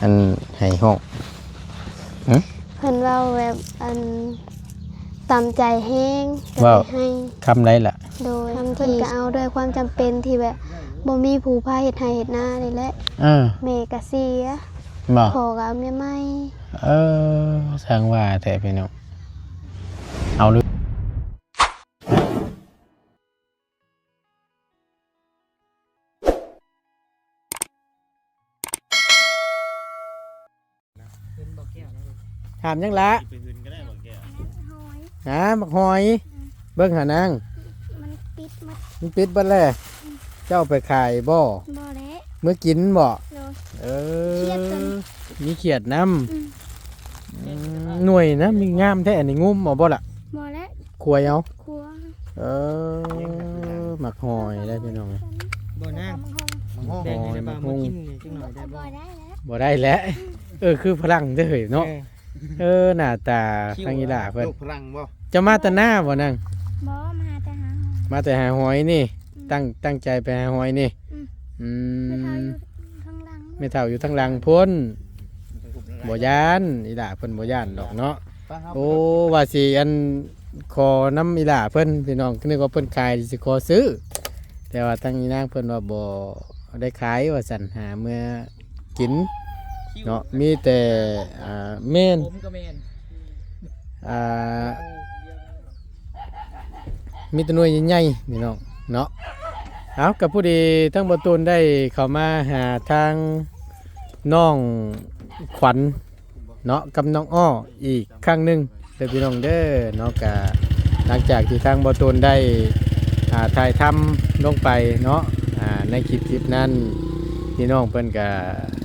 ອັນໃຫ້ຮ້ອງ ຫຶ? ເພິ່ນເວົ້າແບບ ອັນ ຕາມໃຈແຮງ ກໍເວົ້າເລີຍໃຫ້ ຄຳໃດລະ? ໂດຍ ຄຳທີ່ກໍເອົາດ້ວຍຄວາມຈຳເປັນທີ່ແບບບໍ່ມີຜູ້ພາເຮັດໄຮ່ເຮັດນານີ້ແຫຼະ. ເອີ ແມ່ກໍເສຍ ບໍ່? ພໍ່ກໍເອົາເມຍໃໝ່. ເອີ ຊ່າງວ່າແທ້ພີ່ນ້ອງ ເອົາເລີຍ. ຖາມຫຍັງລະ? ຫາ ບັກຫອຍ ເບິ່ງຫານາງ ມັນປິດໝົດແລ້ວ. ເຈົ້າເອົາໄປຂາຍບໍ່? ບໍ່ແຫຼະ ເມືອກິນບໍ່? ໂດຍ ເອີ ມີຂຽດນຳ. ໜ່ວຍນະ ມີງາມແທ້ ອັນນີ້ງຸ້ມເອົາບໍ່ລະ? ບໍ່ແຫຼະ ຂວາຍເອົາ. ເອີ ໝາກຫອຍໄດ້ພີ່ນ້ອງ. ບໍ່ນາງ ແບ່ງໃຫ້ບ່າວມາກິນຈັກໜ່ອຍໄດ້ບໍ່? ບໍ່ໄດ້ແຫຼະ ບໍ່ໄດ້ແຫຼະ. ເອີ ຄືຝຣັ່ງເດີເນາະ. ເອີ ໜ້າຕາທາງອີ່ຫຼ້າເພິ່ນ ເຈົ້າມາແຕ່ນາບໍ່ນາງ? ບໍ່ ມາແຕ່ຫາຫອຍ ມາແຕ່ຫາຫອຍນີ້. ຕັ້ງ ຕັ້ງໃຈໄປຫາຫອຍນີ້. ອືມ ແມ່ເຖົ້າຢູ່ທາງຫຼັງພຸ້ນ ບໍ່ຢ້ານ ອີ່ຫຼ້າເພິ່ນບໍ່ຢ້ານດອກເນາະ. ໂອ້ ວ່າຊິອັນ ຂໍນຳອີ່ຫຼ້າເພິ່ນ ພີ່ນ້ອງ ນຶກວ່າເພິ່ນຂາຍຊິຂໍຊື້ ແຕ່ວ່າທາງອີ່ນາງເພິ່ນວ່າບໍ່ໄດ້ຂາຍວ່າຊັ້ນ ຫາເມືອກິນເນາະ. ມີແຕ່ ອ່າ ແມ່ນ ອ່າ ມີແຕ່ໜ່ວຍໃຫຍ່ໆ ພີ່ນ້ອງເນາະ. ເອົາ ກໍພໍດີທາງບໍ່ຕູນໄດ້ເຂົ້າມາຫາທາງນ້ອງຂວັນ ເນາະ ກັບນ້ອງອ້ອອີກຄັ້ງໜຶ່ງເດີພີ່ນ້ອງເດີເນາະ. ກະຫຼັງຈາກທີ່ທາງບໍ່ຕູນໄດ້ ອ່າ ຖ່າຍທຳລົງໄປເນາະ ອ່າ ໃນຄລິບ ຄລິບນັ້ນ ພີ່ນ້ອງເພິ່ນກະ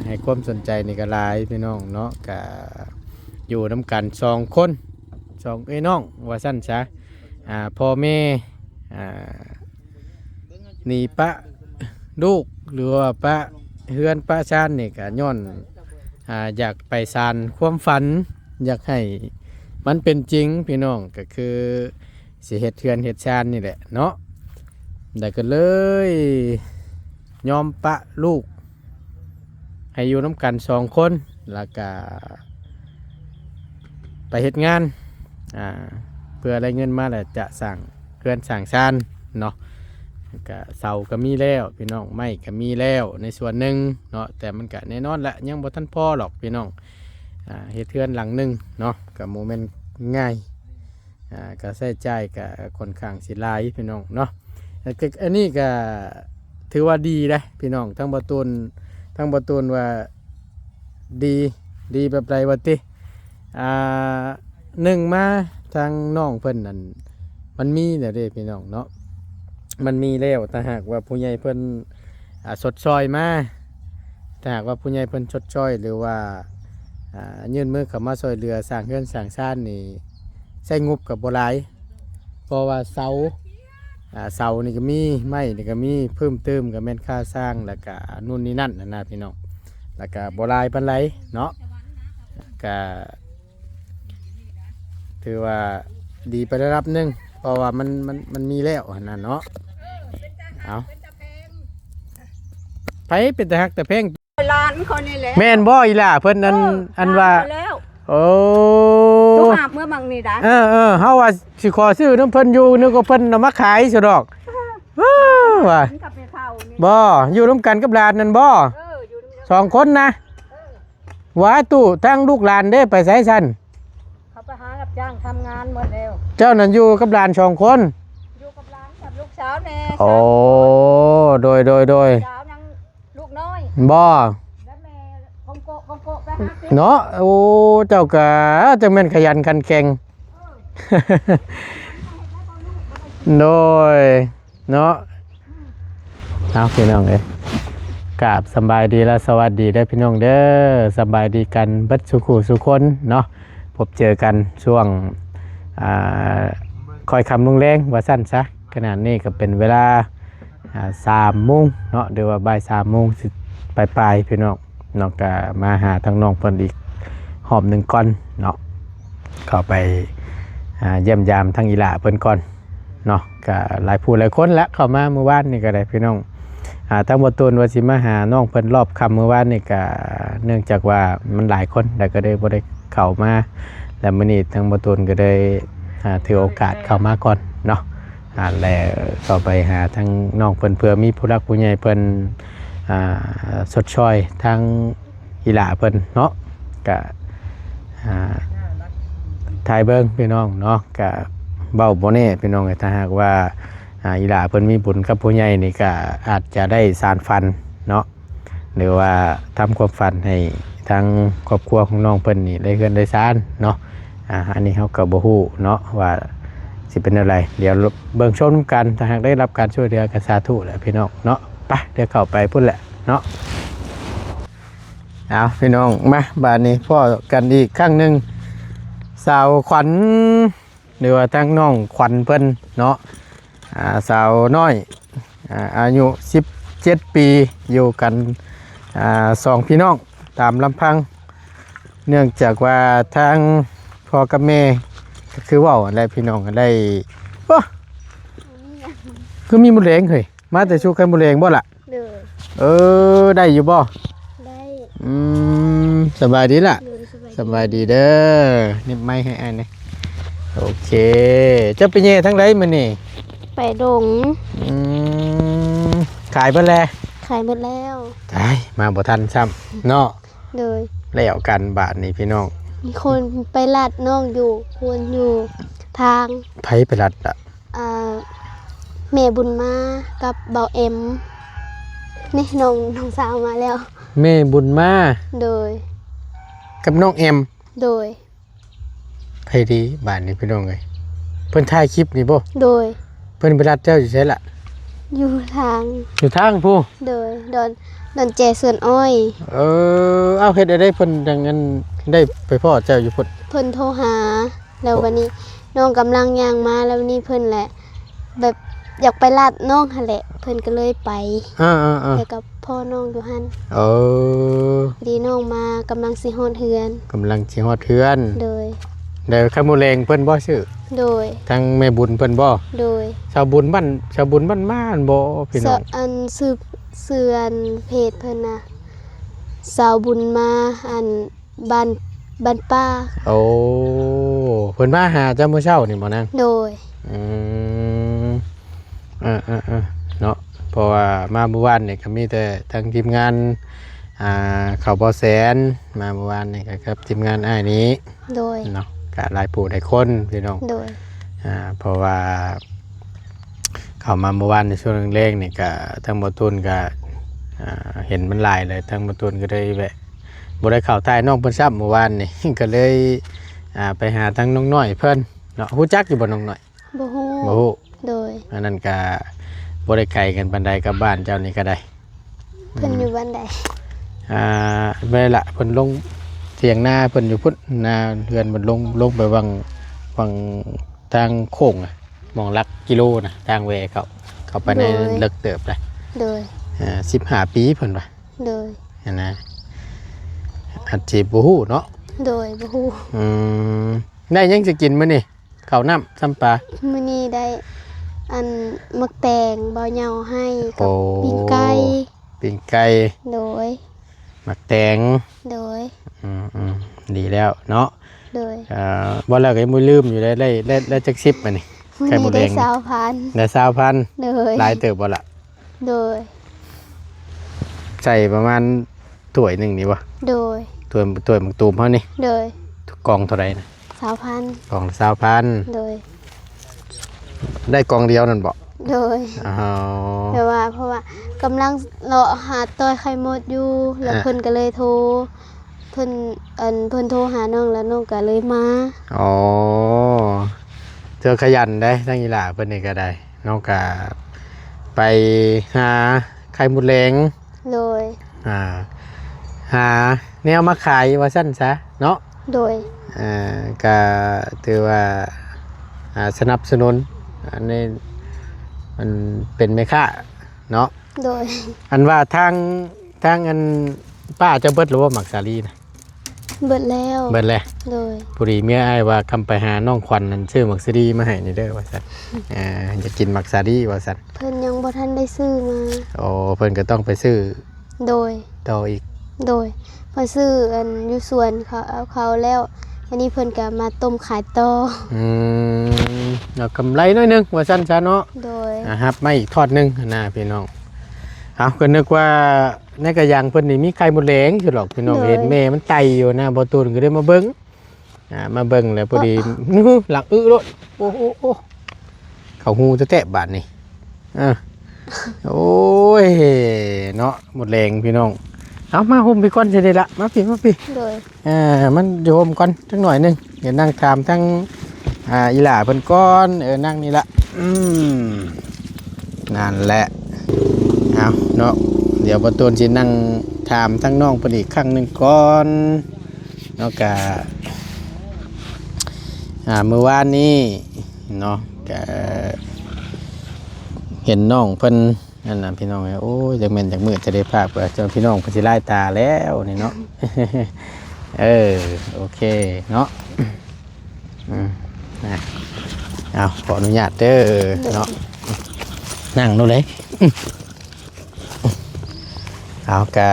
ໃຫ້ຄວາມສົນໃຈນີ້ກະຫຼາຍພີ່ນ້ອງເນາະ. ກະຢູ່ນຳກັນສອງຄົນ ສອງເອື້ອຍນ້ອງວ່າຊັ້ນຊະ ອ່າ ພໍ່ແມ່ ອ່າ ໜີປະລູກ ຫຼືວ່າປະເຮືອນປະຊານນີ້ກະຍ້ອນ ອ່າ ຢາກໄປສານຄວາມຝັນ ຢາກໃຫ້ມັນເປັນຈິງພີ່ນ້ອງ ກໍຄືຊິເຮັດເຮືອນເຮັດຊານນີ້ແຫຼະເນາະ. ແລ້ວກໍເລີຍຍອມປະລູກ ໃຫ້ຢູ່ນຳກັນສອງຄົນ ແລ້ວກະໄປເຮັດງານ ອ່າ ເພື່ອໄດ້ເງິນມາແລ້ວຈະສ້າງເຮືອນສ້າງຊານເນາະ. ກະເສົາກະມີແລ້ວພີ່ນ້ອງ ໄມ້ກະມີແລ້ວໃນສ່ວນໜຶ່ງເນາະ ແຕ່ມັນກະແນ່ນອນລະ ຍັງບໍ່ທັນພໍດອກພີ່ນ້ອງ. ອ່າ ເຮັດເຮືອນຫຼັງໜຶ່ງເນາະ ກະບໍ່ແມ່ນງ່າຍ ອ່າ ຄ່າໃຊ້ຈ່າຍກະຂ້ອນຂ້າງຊິຫຼາຍພີ່ນ້ອງເນາະ. ແລະ ກະ ອັນນີ້ກະຖືວ່າດີເດ້ພີ່ນ້ອງ ທາງບໍ່ຕູນ ທາງບໍ່ຕູນວ່າດີ ດີແບບໃດວ່າຕິ. ອ່າ ໜຶ່ງມາທາງນ້ອງເພິ່ນນັ້ນ ມັນມີແລ້ວເດ້ພີ່ນ້ອງເນາະ ມັນມີແລ້ວ. ຖ້າຫາກວ່າຜູ້ໃຫຍ່ເພິ່ນ ອ່າ ຊົດຊ່ອຍມາ ຖ້າຫາກວ່າຜູ້ໃຫຍ່ເພິ່ນຊົດຊ່ອຍ ຫຼືວ່າ ອ່າ ຍື່ນມືເຂົ້າມາຊ່ວຍເຫຼືອສ້າງເຮືອນສ້າງຊານນີ້ ໃຊ້ງົບກໍບໍ່ຫຼາຍ ເພາະວ່າເສົາ ອ່າ ເສົານີ້ກໍມີ ໄມ້ນີ້ກໍມີ ເພີ່ມຕື່ມກໍແມ່ນຄ່າສ້າງ ແລ້ວກະນູ່ນນີ້ນັ້ນຫັ້ນນະພີ່ນ້ອງ ແລ້ວກະບໍ່ຫຼາຍປານໃດເນາະ ກະ ຖືວ່າດີໄປລະດັບໜຶ່ງ ເພາະວ່າມັນ ມັນ ມັນມີແລ້ວຫັ້ນນະເນາະ. ເອົາ ໃຜເປັນຕາຮັກຕາແພງ? ຫຼານຂ້ອຍນີ້ແຫຼະ. ແມ່ນບໍ່ອີ່ຫຼ້າເພິ່ນ ອັນ ເອີ ອັນວ່າ ຖາມຂ້ອຍແລ້ວ. ໂອ້ ຈະຫາບເມືອບັກນີ້ດາ. ເອີໆ ເຮົາວ່າຊິຂໍຊື້ນຳເພິ່ນຢູ່ ນຶກວ່າເພິ່ນເອົາມາຂາຍຊະດອກ. ເອີ ວ່າ ມັນກັບແມ່ເຖົ້ານີ້ ບໍ່ ຢູ່ນຳກັນກັບຫຼານນັ້ນບໍ່? ເອີ ຢູ່ນຳກັນ ສອງຄົນນະ. ເອີ ວ່າຕູ້ ທາງລູກຫຼານເດ້ ໄປໃສຊັ້ນ? ເຂົາໄປຫາຮັບຈ້າງທຳງານໝົດແລ້ວ. ເຈົ້ານັ້ນຢູ່ກັບຫຼານສອງຄົນ? ຢູ່ກັບຫຼານກັບລູກສາວແດ່. ໂອ້ ສາມຄົນ ໂດຍ ໂດຍ ໂດຍ. ສາວຍັງລູກນ້ອຍ ບໍ່ ແລະແມ່ຄົງໂກະຄົງໂກະໄປຫາກິນເນາະ. ໂອ້ ເຈົ້າກະຈັ່ງແມ່ນຂະຫຍັນຂັນແຂງ. ເອີ ໂດຍ ເນາະ. ເອົາ ພີ່ນ້ອງເອີຍ ກາບສຳບາຍດີ ແລະ ສະຫວັດດີເດີພີ່ນ້ອງເດີ. ສະບາຍດີກັນເບິດສູ່ຄູ່ສູ່ຄົນເນາະ. ພົບເຈີກັນຊ່ວງ ອ່າ ຄ່ອຍຄ່ຳລົງແລງວ່າຊັ້ນຊະ. ຂະນະນີ້ກໍເປັນເວລາ ອ່າ ສາມໂມງເນາະ ຫຼືວ່າບ່າຍສາມໂມງ ສິ ປາຍໆ ພີ່ນ້ອງເນາະ. ກໍມາຫາທາງນ້ອງເພິ່ນອີກຮອບໜຶ່ງກ່ອນເນາະ. ເຂົ້າໄປ ອ່າ ຢ້ຽມຢາມທາງອີ່ຫຼ້າເພິ່ນກ່ອນເນາະ. ກໍຫຼາຍຜູ້ຫຼາຍຄົນລະເຂົ້າມາມື້ວານນີ້ກໍໄດ້ພີ່ນ້ອງ. ອ່າ ທາງບໍ່ຕູນວ່າຊິມາຫານ້ອງເພິ່ນຮອບຄ່ຳມື້ວານນີ້ ກະເນື່ອງຈາກວ່າມັນຫຼາຍຄົນ ແລ້ວກໍເລີຍບໍ່ໄດ້ເຂົ້າມາ ແລ້ວມື້ນີ້ທາງບໍ່ຕູນກໍເລີຍ ອ່າ ຖືໂອກາດເຂົ້າມາກ່ອນເນາະ ອ່າ ແລ້ວກໍໄປຫາທາງນ້ອງເພິ່ນ ເພື່ອມີຜູ້ຫຼັກຜູ້ໃຫຍ່ເພິ່ນ ອ່າ ຊົດຊ່ອຍທາງອີ່ຫຼ້າເພິ່ນເນາະ ກະ ອ່າ ຖ່າຍເບິ່ງພີ່ນ້ອງເນາະ ກະເວົ້າບໍ່ແນ່ພີ່ນ້ອງ ຖ້າຫາກວ່າ ອ່າ ອີ່ຫຼ້າເພິ່ນມີບຸນກັບຜູ້ໃຫຍ່ນີ້ ກະອາດຈະໄດ້ສານຝັນເນາະ ຫຼືວ່າທຳຄວາມຝັນໃຫ້ທາງຄອບຄົວຂອງນ້ອງເພິ່ນນີ້ໄດ້ເຮືອນໄດ້ຊານເນາະ ອ່າ ອັນນີ້ເຮົາກໍບໍ່ຮູ້ເນາະວ່າຊິເປັນແນວໃດ ດຽວເບິ່ງຊົມນຳກັນ ຖ້າຫາກໄດ້ຮັບການຊ່ວຍເຫຼືອກໍສາທຸແຫຼະພີ່ນ້ອງເນາະ ໄປ ດຽວເຂົ້າໄປພຸ້ນແຫຼະເນາະ ເອົາພີ່ນ້ອງ ມາ ບາດນີ້ພໍ້ກັນອີກຄັ້ງໜຶ່ງ ສາວຂວັນ ຫຼືວ່າທາງນ້ອງຂວັນເພິ່ນເນາະ ອ່າ ສາວນ້ອຍ ອ່າ ອາຍຸສິບເຈັດປີ ຢູ່ກັນ ອ່າ ສອງພີ່ນ້ອງຕາມລຳພັງ ເນື່ອງຈາກວ່າທາງພໍ່ກັບແມ່ ກໍຄືເວົ້າຫັ້ນແຫຼະພີ່ນ້ອງ ໄດ້ ໂອ້ ຄືມີໝົດແລງເຮີ້ຍ ມາແຕ່ສູ່ໄຂ່ໝົດແລງບໍ່ລະ? ໂດຍ ເອີ ໄດ້ຢູ່ບໍ່? ໄດ້ ອືມ ສະບາຍດີລະ? ໂດຍ ສະບາຍດີ ສະບາຍດີເດີ ໜິບໄມໃຫ້ອ້າຍແດ່ ໂອເຄ ເຈົ້າໄປແຍ່ທາງໃດມື້ນີ້? ໄປດົງ ອືມ ຂາຍເບິດແລ້ວ? ຂາຍເບິດແລ້ວ ຕາຍ ມາບໍ່ທັນຊ້ຳເນາະ ໂດຍ ແລ້ວກັນບາດນີ້ພີ່ນ້ອງ ມີຄົນໄປລັດນ້ອງຢູ່ພຸ້ນ ຢູ່ທາງ ໃຜໄປລັດລະ? ອ່າ ແມ່ບຸນມາກັບເບົາແອມ ນີ້ນ້ອງ ນ້ອງສາວມາແລ້ວ ແມ່ບຸນມາ ໂດຍ ກັບນ້ອງແອມ ໂດຍ ໃຜດີບາດນີ້ພີ່ນ້ອງເອີຍ ເພິ່ນຖ່າຍຄລິບນີ້ບໍ່? ໂດຍ ເພິ່ນໄປລັດເຈົ້າຢູ່ໃສລະ? ຢູ່ທາງ ຢູ່ທາງພຸ້ນ ໂດຍ ດອນ ດອນແຈສວນອ້ອຍ ເອີ ເອົາ ເຮັດແນວໃດເພິ່ນຈັ່ງອັນ ໄດ້ໄປພໍ້ເຈົ້າຢູ່ພຸ້ນ? ເພິ່ນໂທຫາ ແລ້ວບາດນີ້ນ້ອງກຳລັງຍ່າງມາ ແລ້ວບາດນີ້ເພິ່ນແຫຼະ ແບບຢາກໄປລັດນ້ອງຫັ້ນແຫຼະ ເພິ່ນກໍເລີຍໄປ ອ່າໆໆ ແລ້ວກໍພໍ້ນ້ອງຢູ່ຫັ້ນ ເອີ ດີນ້ອງມາກຳລັງຊິຮອດເຮືອນ ກຳລັງຊິຮອດເຮືອນ ໂດຍ ແລ້ວໄຂ່ໝົດແລງເພິ່ນບໍ່ຊື້? ໂດຍ ທາງແມ່ບຸນເພິ່ນບໍ່? ໂດຍ ຊາວບຸນບ້ານ ຊາວບຸນບ້ານມາຫັ້ນບໍ່ພີ່ນ້ອງ? ອັນ ຊື່ ຊື່ອັນເພຈເພິ່ນນະ ຊາວບຸນມາ ອັນ ບ້ານ ບ້ານປ່າ ໂອ້ ເພິ່ນມາຫາເຈົ້າມື້ເຊົ້ານີ້ບໍ່ນາງ? ໂດຍ ອືມ ເອີໆໆ ເນາະ ເພາະວ່າມາມື້ວານນີ້ກໍມີແຕ່ທາງທີມງານ ອ່າ ເຂົ້າບໍ່ແສນ ມາມື້ວານນີ້ກໍກັບທີມງານອ້າຍນີ້ ໂດຍ ເນາະ ກໍຫຼາຍຜູ້ຫຼາຍຄົນພີ່ນ້ອງ ໂດຍ ອ່າ ເພາະວ່າເຂົ້າມາມື້ວານໃນຊ່ວງແລງໆນີ້ກໍທາງບໍ່ຕູນກໍ ອ່າ ເຫັນມັນຫຼາຍແລ້ວ ທາງບໍ່ຕູນກໍເລີຍແວະ ບໍ່ໄດ້ເຂົ້າຖ່າຍນ້ອງເພິ່ນຊ້ຳມື້ວານນີ້ ກໍເລີຍ ອ່າ ໄປຫາທາງນ້ອງນ້ອຍເພິ່ນເນາະ ຮູ້ຈັກຢູ່ບໍ່ນ້ອງນ້ອຍ? ບໍ່ຮູ້ ບໍ່ຮູ້ ໂດຍ ອັນນັ້ນກະບໍ່ໄດ້ໄກກັນປານໃດກັບບ້ານເຈົ້ານີ້ກໍໄດ້ ເພິ່ນຢູ່ ອືມ ບ້ານໃດ? ອ່າ ແມ່ນລະ ເພິ່ນລົງຖຽງນາເພິ່ນຢູ່ພຸ້ນ ນາເຮືອນເພິ່ນລົງ ລົງໄປຫວ່າງ ຫວ່າງທາງໂຄ້ງນະ ໝ່ອງຫຼັກກິໂລນະ ທາງແວ່ເຂົ້າ ເຂົ້າໄປໃນ ໂດຍ ເລິກເຕີບນະ ໂດຍ ອ່າ ສິບຫ້າປີເພິ່ນວ່າ ໂດຍ ຫັ້ນນະ ອາດຊິບໍ່ຮູ້ເນາະ ໂດຍ ບໍ່ຮູ້ ອືມ ໄດ້ຫຍັງຊິກິນມື້ນີ້? ເຂົ້ານ້ຳຊຳປາ ມື້ນີ້ໄດ້ອັນໝາກແຕງ ບ່າວເຍົາໃຫ້ກັບ ໂອ້ ປີ້ງໄກ່ ປີ້ງໄກ່ ໂດຍ ໝາກແຕງ ໂດຍ ອືມໆ ດີແລ້ວເນາະ ໂດຍ ເອີ ເວົ້າແລ້ວກໍຍັງບໍ່ລືມຢູ່ເດ້ ໄດ້ ໄດ້ ໄດ້ຈັກສິບບາດນີ້? ມື້ນີ້ໄດ້ຊາວພັນ ໄດ້ຊາວພັນ ໂດຍ ຫຼາຍເຕີບບໍ່ລະ? ໂດຍ ໃສ່ປະມານຖ້ວຍໜຶ່ງນີ້ບໍ່? ໂດຍ ຖ້ວຍ ຖ້ວຍໝາກຕູມເຮົານີ້ ໂດຍ ກ່ອງເທົ່າໃດນະ? ຊາວພັນ ກ່ອງລະຊາວພັນ ໂດຍ ໄດ້ກ່ອງດຽວນັ້ນບໍ່? ໂດຍ ອໍ ແບບວ່າ ເພາະວ່າກຳລັງເລາະຫາຕ່ອຍໄຂ່ມົດຢູ່ ແລ້ວ ອ່ະ ເພິ່ນກໍເລີຍໂທ ເພິ່ນ ອັນ ເພິ່ນໂທຫານ້ອງ ແລ້ວນ້ອງກໍເລີຍມາ ອໍ ເທື່ອຂະຫຍັນເດ້ ທາງອີ່ຫຼ້າເພິ່ນນີ້ກໍໄດ້ ນ້ອງກະໄປຫາໄຂ່ມົດແລງ ໂດຍ ອ່າ ຫາແນວມາຂາຍວ່າຊັ້ນຊະເນາະ ໂດຍ ອ່າ ກະຖືວ່າ ອ່າ ສະໜັບສະໜູນ ອັນນີ້ ອັນເປັນແມ່ຄ້າເນາະ ໂດຍ ອັນວ່າທາງ ທາງອັນປ້າເຈົ້າເບິດແລ້ວບໍ່ ໝາກສາລີນະ? ເບິດແລ້ວ. ເບິດແລ້ວ. ໂດຍ. ພໍດີເມຍອ້າຍວ່າຄຳໄປຫານ້ອງຂວັນນັ້ນ ຊື້ໝາກສາລີມາໃຫ້ແດ່ເດີວ່າຊັ້ນ. ອ່າ ຢາກກິນໝາກສາລີວ່າຊັ້ນ. ເພິ່ນຍັງບໍ່ທັນໄດ້ຊື້ມາ. ໂອ້ ເພິ່ນກໍຕ້ອງໄປຊື້. ໂດຍ. ຕໍ່ອີກ. ໂດຍ. ເພິ່ນຊື້ອັນຢູ່ສວນເຂົາ ເຂົາແລ້ວ ອັນນີ້ເພິ່ນກໍມາຕົ້ມຂາຍຕໍ່. ອືມ ເອົາກຳໄລໜ້ອຍໜຶ່ງວ່າຊັ້ນຊະເນາະ. ໂດຍ. ອ່າ ຮັບມາອີກທອດໜຶ່ງຫັ້ນນະພີ່ນ້ອງ. ເອົາ ກໍນຶກວ່າໃນກະຍັງເພິ່ນນີ້ມີໄຂ່ມົດແດງຢູ່ດອກພີ່ນ້ອງ. ໂດຍ. ເຫັນແມ່ມັນໄຕ່ຢູ່ນະ ບໍ່ຕູນກໍເລີຍມາເບິ່ງ. ອ່າ ມາເບິ່ງແລ້ວພໍດີ ອື ຫຼັງອຶໂລດ. ໂອ້ ໂອ້ ໂອ້ ເຂົ້າຫູແຕະໆບາດນີ້. ເອີ ໂອ້ຍ ເນາະ ມົດແດງພີ່ນ້ອງ. ເອົາ ມາຮົ່ມພີ້ກ່ອນຊິໄດ້ລະ ມາພີ້ ມາພີ້. ໂດຍ. ອ່າ ມັນຢູ່ຮົ່ມກ່ອນຈັກໜ້ອຍໜຶ່ງ ດຽວນັ່ງຖາມທາງ ອ່າ ອີ່ຫຼ້າເພິ່ນກ່ອນ. ເອີ ນັ່ງນີ້ລະ. ອືມ ນັ້ນແຫຼະ. ເອົາເນາະ ດຽວບ່າວໂຕນຊິນັ່ງຖາມທາງນ້ອງເພິ່ນອີກຄັ້ງໜຶ່ງກ່ອນ. ເນາະ ກະ ອ່າ ມື້ວານນີ້ເນາະ ກະເຫັນນ້ອງເພິ່ນ ນັ້ນນະພີ່ນ້ອງເອີຍ. ໂອ້ຍ ຈັກແມ່ນຈັກມື້ຈະໄດ້ພາບ ເພື່ອຈົນພີ່ນ້ອງເພິ່ນຊິລາຍຕາແລ້ວນີ້ເນາະ. ເອີ ໂອເຄເນາະ. ອືມ ນະ ເອົາ ຂໍອະນຸຍາດເດີເນາະ. ນັ່ງໂລດເລີຍ. ເອົາ ກະ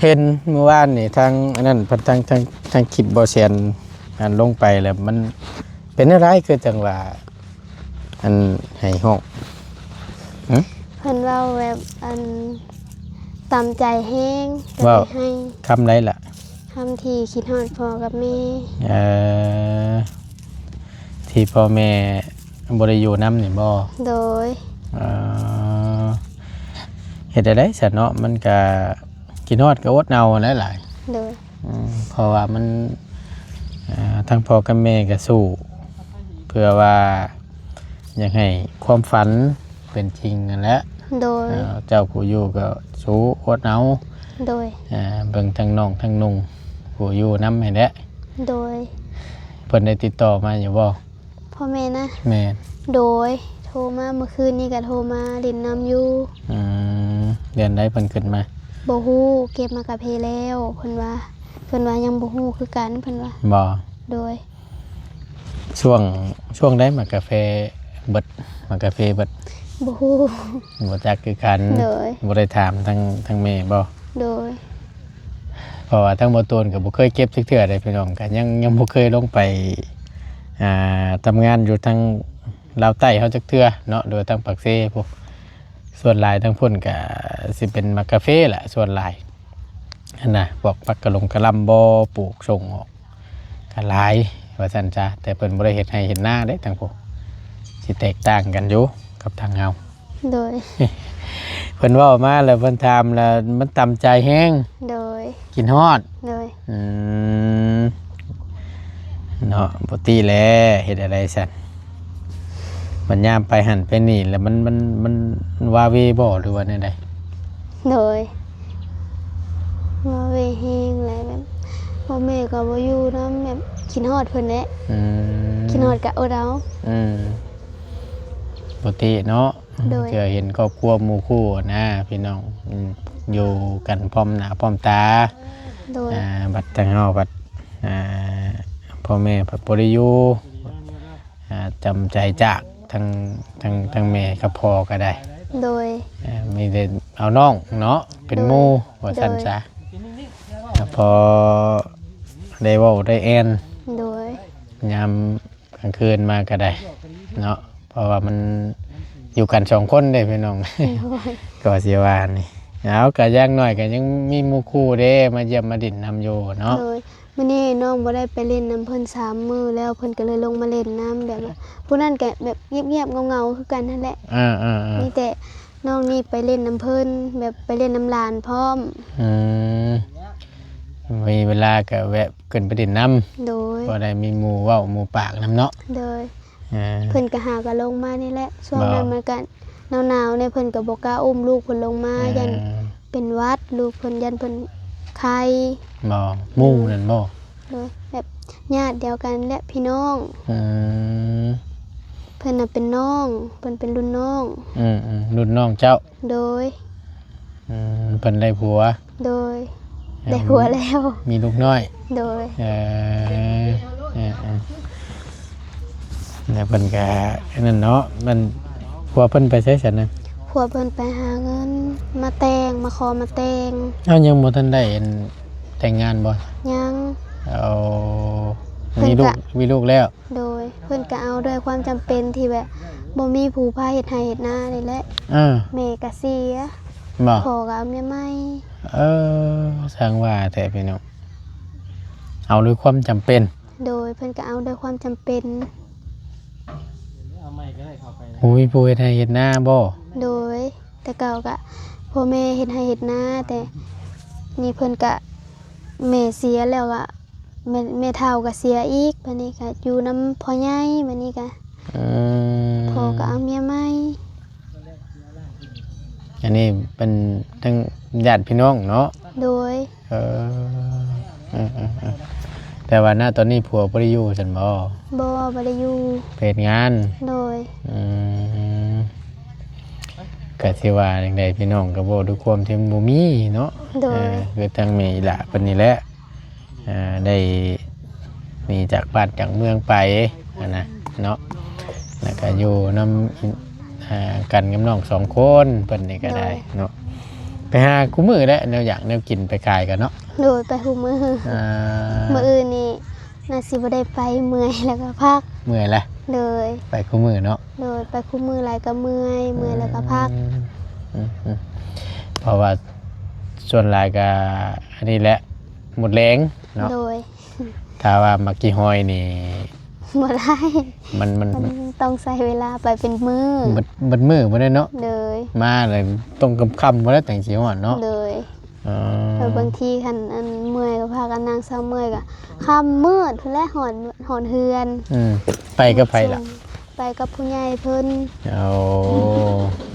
ເຫັນມື້ວານນີ້ທາງອັນນັ້ນ ທາງ ທາງ ທາງຄລິບບໍ່ແຊນ ອັນລົງໄປແລ້ວ ມັນເປັນແນວໃດ ຄືຈັ່ງວ່າ ອັນໄຫ້ຮ້ອງ? ຫຶ? ເພິ່ນເວົ້າແບບ ອັນ ຕາມໃຈແຮງ ກໍເລີຍໄຫ້. ຄຳໃດລະ? ຄຳທີ່ຄິດຮອດພໍ່ກັບແມ່. ເອີ ທີ່ພໍ່ແມ່ບໍ່ໄດ້ຢູ່ນຳນີ້ບໍ່? ໂດຍ. ເອີ ເຮັດແນວໃດຊັ້ນເນາະ ມັນກະຄິດຮອດກໍອົດເອົາຫັ້ນແຫຼະຫຼາຍ. ໂດຍ. ອືມ ເພາະວ່າມັນ ເອີ ທັງພໍ່ກັບແມ່ກໍສູ້ ເພື່ອວ່າຢາກໃຫ້ຄວາມຝັນເປັນຈິງຫັ້ນແຫຼະ. ໂດຍ. ເອີ ເຈົ້າຜູ້ຢູ່ກໍສູ້ອົດເອົາ. ໂດຍ. ເອີ ເບິ່ງທັງນ້ອງທັງນຸ່ງຜູ້ຢູ່ນຳຫັ້ນແຫຼະ. ໂດຍ. ເພິ່ນໄດ້ຕິດຕໍ່ມາຢູ່ບໍ່? ພໍ່ແມ່ນະ? ແມ່ນ. ໂດຍ. ໂທມາເມື່ອຄືນນີ້ກໍໂທມາຫຼິ້ນນຳຢູ່. ອືມ ເດືອນໃດເພິ່ນຂຶ້ນມາ? ບໍ່ຮູ້ ເກັບໝາກກາເຟແລ້ວ ເພິ່ນວ່າ ເພິ່ນວ່າຍັງບໍ່ຮູ້ຄືກັນ ເພິ່ນວ່າ. ບໍ່? ໂດຍ. ຊ່ວງ ຊ່ວງໃດໝາກກາເຟເບິດ? ໝາກກາເຟເບິດ? ບໍ່ຮູ້ ບໍ່ຈັກຄືກັນ. ໂດຍ. ບໍ່ໄດ້ຖາມທາງ ທາງແມ່ບໍ່? ໂດຍ. ເພາະວ່າທາງບ່າວໂຕນກໍບໍ່ເຄີຍເກັບຈັກເທື່ອເດ້ພີ່ນ້ອງ ກໍຍັງ ຍັງບໍ່ເຄີຍລົງໄປ ອ່າ ທຳງານຢູ່ທາງລາວໃຕ້ເຮົາຈັກເທື່ອເນາະ ຫຼືວ່າທາງປາກເຊພຸ້ນ. ສ່ວນຫຼາຍທາງພຸ້ນກໍຊິເປັນໝາກກາເຟແຫຼະ ສ່ວນຫຼາຍຫັ້ນນະ ພວກຜັກກະຫຼົງກະຫຼ່ຳບໍ່ ປູກສົ່ງອອກກໍຫຼາຍວ່າຊັ້ນຊະ. ແຕ່ເພິ່ນບໍ່ໄດ້ເຮັດໄຮ່ເຮັດນາເດ້ທາງພຸ້ນ ຊິແຕກຕ່າງກັນຢູ່ກັບທາງເຮົາ. ໂດຍ. ເພິ່ນເວົ້າມາແລ້ວ ເພິ່ນຖາມແລ້ວ ມັນຕາມໃຈແຮງ. ໂດຍ. ຄິດຮອດ. ໂດຍ. ອືມ ເນາະ ປົກກະຕິແຫຼະ ເຮັດແນວໃດຊັ້ນ ບັດຍາມໄປຫັ້ນໄປນີ້ແລ້ວ ມັນ ມັນ ມັນວາເວບໍ່ ຫຼືວ່າແນວໃດ? ໂດຍ ວາເວແຮງແຫຼະ ແບບພໍ່ແມ່ກໍບໍ່ຢູ່ນຳ ແບບຄິດຮອດເພິ່ນແຫຼະ. ອືມ ຄິດຮອດກໍອົດເອົາ. ອືມ ປົກກະຕິເນາະ. ໂດຍ. ເທື່ອເຫັນຄອບຄົວໝູ່ຄູ່ນະພີ່ນ້ອງ ອືມ ຢູ່ກັນພ້ອມໜ້າພ້ອມຕາ. ໂດຍ. ອ່າ ບັດທາງເຮົາບັດ ອ່າ ພໍ່ແມ່ບັດບໍ່ໄດ້ຢູ່ ອ່າ ຈຳໃຈຈາກທັງ ທັງ ທັງແມ່ກັບພໍ່ກໍໄດ້. ໂດຍ. ອ່າ ມີແຕ່ເອົານ້ອງເນາະ ເປັນໝູ່. ໂດຍ. ວ່າຊັ້ນຊະ. ໂດຍ. ພໍໄດ້ເວົ້າໄດ້ແອ່ນ. ໂດຍ. ຍາມ ກາງຄືນມາກໍໄດ້ເນາະ ເພາະວ່າມັນຢູ່ກັນສອງຄົນເດ້ພີ່ນ້ອງ. ໂດຍ. ກໍຊິວ່ານີ້ ເອົາ ກໍຢ່າງໜ້ອຍກໍຍັງມີໝູ່ຄູ່ເດ້ ມາຢ້ຽມມາດິນນຳຢູ່ເນາະ. ໂດຍ. ມື້ນີ້ນ້ອງບໍ່ໄດ້ໄປຫຼິ້ນນຳເພິ່ນສາມມື້ແລ້ວ ເພິ່ນກໍເລີຍລົງມາຫຼິ້ນນຳ ແບບວ່າຜູ້ນັ້ນກໍແບບງຽບໆເຫງົາໆຄືກັນຫັ້ນແຫຼະ. ເອີໆໆ ມີແຕ່ນ້ອງນີ້ໄປຫຼິ້ນນຳເພິ່ນ ແບບໄປຫຼິ້ນນຳຫຼານພ້ອມ. ອືມ ມີເວລາກໍແວະ ຂຶ້ນໄປຫຼິ້ນນຳ. ໂດຍ. ພໍໄດ້ມີໝູ່ເວົ້າໝູ່ປາກນຳເນາະ. ໂດຍ. ເອີ ເພິ່ນກໍຫາກໍລົງມານີ້ແຫຼະ ຊ່ວງນັ້ນມັນກໍໜາວໆແດ່ ເພິ່ນກໍບໍ່ກ້າອຸ້ມລູກເພິ່ນລົງມາ ເອີ ຢ້ານເປັນຫວັດ ລູກເພິ່ນ ຢ້ານເພິ່ນໄຂ້. ບໍ່ ໝູ່ນັ້ນບໍ່? ໂດຍ ແບບຍາດດຽວກັນແຫຼະ ພີ່ນ້ອງ. ອືມ ເພິ່ນນະເປັນນ້ອງ ເພິ່ນເປັນລຸ້ນນ້ອງ. ອືມໆ ລຸ້ນນ້ອງເຈົ້າ. ໂດຍ. ອືມ ເພິ່ນໄດ້ຜົວ. ໂດຍ. ໄດ້ຜົວແລ້ວ. ມີລູກນ້ອຍ. ໂດຍ. ເອີ ເອີ ເອີ ແລ້ວເພິ່ນກະອັນນັ້ນເນາະ ມັນ ຜົວເພິ່ນໄປໃສຊັ້ນນະ? ຜົວເພິ່ນໄປຫາເງິນມາແຕ່ງ ມາຂໍມາແຕ່ງ. ເອົາ ຍັງບໍ່ທັນໄດ້ອັນແຕ່ງງານບໍ່? ຍັງ. ເອົາ ເພິ່ນກະ ມີລູກ ມີລູກແລ້ວ. ໂດຍ. ເພິ່ນກະເອົາດ້ວຍຄວາມຈຳເປັນທີ່ແບບບໍ່ມີຜູ້ພາເຮັດໄຮ່ເຮັດນານີ້ແຫຼະ. ເອີ ແມ່ກະເສຍ. ບໍ່? ພໍ່ກະເອົາເມຍໃໝ່. ເອີ ຊ່າງວ່າແທ້ພີ່ນ້ອງ ເອົາດ້ວຍຄວາມຈຳເປັນ. ໂດຍ. ເພິ່ນກະເອົາດ້ວຍຄວາມຈຳເປັນ. ບໍ່ມີຜູ້ເຮັດໄຮ່ເຮັດນາບໍ່? ໂດຍ. ແຕ່ເກົ່າກະພໍ່ແມ່ເຮັດໄຮ່ເຮັດນາ ແຕ່ນີ້ເພິ່ນກະ ແມ່ເສຍແລ້ວກະ ແມ່ ແມ່ເຖົ້າກະເສຍອີກ ບາດນີ້ກະຢູ່ນຳພໍ່ໃຫຍ່ ບາດນີ້ກະ ອືມ ພໍ່ກະເອົາເມຍໃໝ່. ອັນນີ້ເປັນທັງຍາດພີ່ນ້ອງເນາະ? ໂດຍ. ເອີ ເອີ ເອີ ເອີ ແຕ່ວ່ານະຕອນນີ້ຜົວບໍ່ໄດ້ຢູ່ຊັ້ນບໍ່? ບໍ່ ບໍ່ໄດ້ຢູ່ ໄປເຮັດງານ. ໂດຍ. ອືມ ກະຊິວ່າຈັ່ງໃດ ພີ່ນ້ອງກະເວົ້າດ້ວຍຄວາມທີ່ມັນບໍ່ມີເນາະ. ໂດຍ. ເອີ ຄືທາງແມ່ອີ່ຫຼ້າເພິ່ນນີ້ແຫຼະ ອ່າ ໄດ້ໜີຈາກບ້ານຈາກເມືອງໄປຫັ້ນນະເນາະ ແລ້ວກະຢູ່ນຳ ອ່າ ກັນກັບນ້ອງສອງຄົນ ເພິ່ນນີ້ກະໄດ້ ໂດຍ ເນາະ. ໄປຫາຄູ່ມື້ແຫຼະ ແນວຢາກແນວກິນໄປຂາຍກັນເນາະ. ໂດຍ. ໄປຄູ່ມື້. ອ່າ ມື້ອື່ນນີ້ໜ້າຊິບໍ່ໄດ້ໄປ ເມື່ອຍແລ້ວກະພັກ. ເມື່ອຍແລ້ວ. ໂດຍ. ໄປຄູ່ມື້ເນາະ. ໂດຍ. ໄປຄູ່ມື້ຫຼາຍກະເມື່ອຍ ເມື່ອຍແລ້ວກະພັກ. ອືມ ອືມ ເພາະວ່າສ່ວນຫຼາຍກະອັນນີ້ແຫຼະ ໝົດແຮງເນາະ. ໂດຍ. ຖ້າວ່າໝາກກີ່ຫອຍນີ້ ບໍ່ໄດ້ ມັນ ມັນ ມັນຕ້ອງໃຊ້ເວລາໄປເປັນມື້ ເບິດ ເບິດມື້ບໍ່ໄດ້ເນາະ. ໂດຍ. ມາແລ້ວຕ້ອງຄ່ຳໆ ບໍ່ໄດ້ຈັ່ງຊິຮອດເນາະ. ໂດຍ. ເອີ ແລ້ວບາງທີຄັນອັນເມື່ອຍກະພາກັນນັ່ງເຊົາ ເມື່ອຍກະຄ່ຳມືດພຸ້ນແຫຼະ ຮອດ ຮອດເຮືອນ. ອືມ ໄປກັບໃຜລະ? ໄປກັບຜູ້ໃຫຍ່ເພິ່ນ. ໂອ້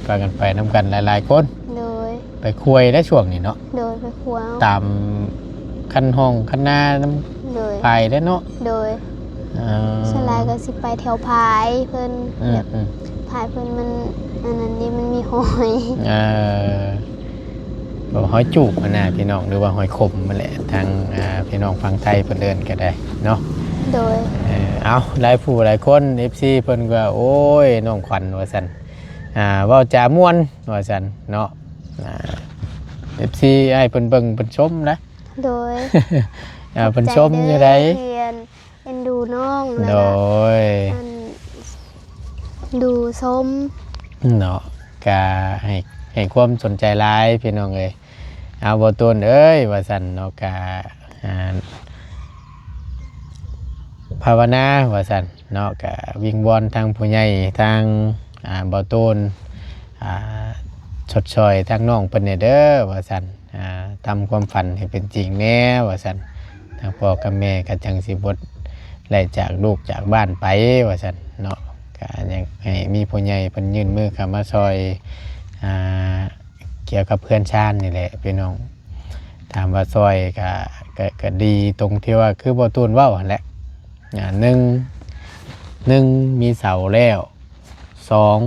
ພາກັນໄປນຳກັນຫຼາຍໆຄົນ. ໂດຍ. ໄປຄົວໄດ້ຊ່ວງນີ້ເນາະ. ໂດຍ. ໄປຄົວ ຕາມຄັນຮ່ອງຄັນນານຳ ໂດຍ ພາຍໄດ້ເນາະ. ໂດຍ. ເອີ ສ່ວນຫຼາຍກະຊິໄປແຖວພາຍເພິ່ນ. ອືມ ແບບ ອືມ ພາຍເພິ່ນມັນອັນນັ້ນເດ ມັນມີຫອຍ. ເອີ ຫອຍຈູບຫັ້ນນະພີ່ນ້ອງ ຫຼືວ່າຫອຍຂົມຫັ້ນແຫຼະ ທາງ ອ່າ ພີ່ນ້ອງຝັ່ງໄທເພິ່ນເອີ້ນກະໄດ້ເນາະ. ໂດຍ. ເອີ ເອົາ ຫຼາຍຜູ້ຫຼາຍຄົນ ເອັຟຊີ ເພິ່ນກະ ໂອ້ຍ ນ້ອງຂວັນວ່າຊັ້ນ ອ່າ ເວົ້າຈາມ່ວນວ່າຊັ້ນເນາະ. ອ່າ ເອັຟຊີ ໃຫ້ເພິ່ນເບິ່ງເພິ່ນຊົມນະ. ໂດຍ. ອ່າ ເພິ່ນຊົມຢູ່ໃດ ທີ່ອັນເອັນດູນ້ອງ. ໂດຍ. ອັນ ດູຊົມເນາະ ກະໃຫ້ ໃຫ້ຄວາມສົນໃຈຫຼາຍພີ່ນ້ອງເອີຍ. ເອົາ ບໍ່ຕູນເອີຍ ວ່າຊັ້ນເນາະ ກະ ອ່າ ພາວະນາວ່າຊັ້ນເນາະ ກະວິງວອນທາງຜູ້ໃຫຍ່ ທາງ ອ່າ ບໍ່ຕູນ ອ່າ ຊົດຊ່ອຍທາງນ້ອງເພິ່ນແດ່ເດີວ່າຊັ້ນ. ອ່າ ທຳຄວາມຝັນໃຫ້ເປັນຈິງແດ່ວ່າຊັ້ນ ທາງພໍ່ກັບແມ່ກະຈັ່ງຊິບໍ່ໄດ້ຈາກລູກຈາກບ້ານໄປວ່າຊັ້ນເນາະ. ກະຢາກໃຫ້ມີຜູ້ໃຫຍ່ເພິ່ນຍື່ນມືເຂົ້າມາຊ່ອຍ ອ່າ ກ່ຽວກັບເຮືອນຊານນີ້ແຫຼະພີ່ນ້ອງ. ຖາມວ່າຊ່ອຍກະ ກະ ກະດີຕົງທີ່ວ່າຄືບໍ່ຕູນເວົ້າຫັ້ນແຫຼະ. ອ່າ ໜຶ່ງ ໜຶ່ງ ມີເສົາແລ້ວ ສອງ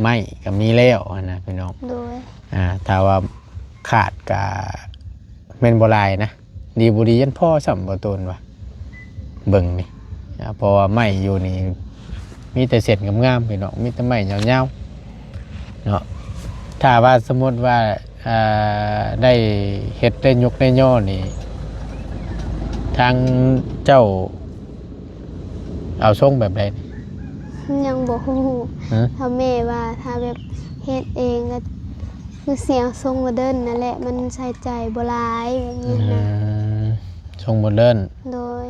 ໄມ້ກະມີແລ້ວຫັ້ນນະພີ່ນ້ອງ. ໂດຍ. ອ່າ ຖ້າວ່າຂາດກະແມ່ນບໍ່ຫຼາຍນະ ດີບໍ່ດີຍັງພໍຊ້ຳ ບໍ່ຕູນວ່າ ເບິ່ງນີ້. ອ່າ ເພາະວ່າໄມ້ຢູ່ນີ້ມີແຕ່ເສັ້ນງາມໆ ພີ່ນ້ອງ ມີແຕ່ໄມ້ຍາວໆເນາະ. ຖ້າວ່າສົມມຸດວ່າ ອ່າ ໄດ້ເຮັດໄດ້ຍົກໄດ້ຍໍ້ນີ້ ທາງເຈົ້າ ເອົາຊົງແບບໃດນີ້? ຍັງບໍ່ຮູ້. ຮະ? ຖ້າແມ່ວ່າ ຖ້າແບບເຮັດເອງກະຄືຊິເອົາຊົງໂມເດີນນັ້ນແຫຼະ ມັນໃຊ້ຈ່າຍບໍ່ຫຼາຍແບບນີ້ນະ. ອືມ ຊົງໂມເດີນ. ໂດຍ.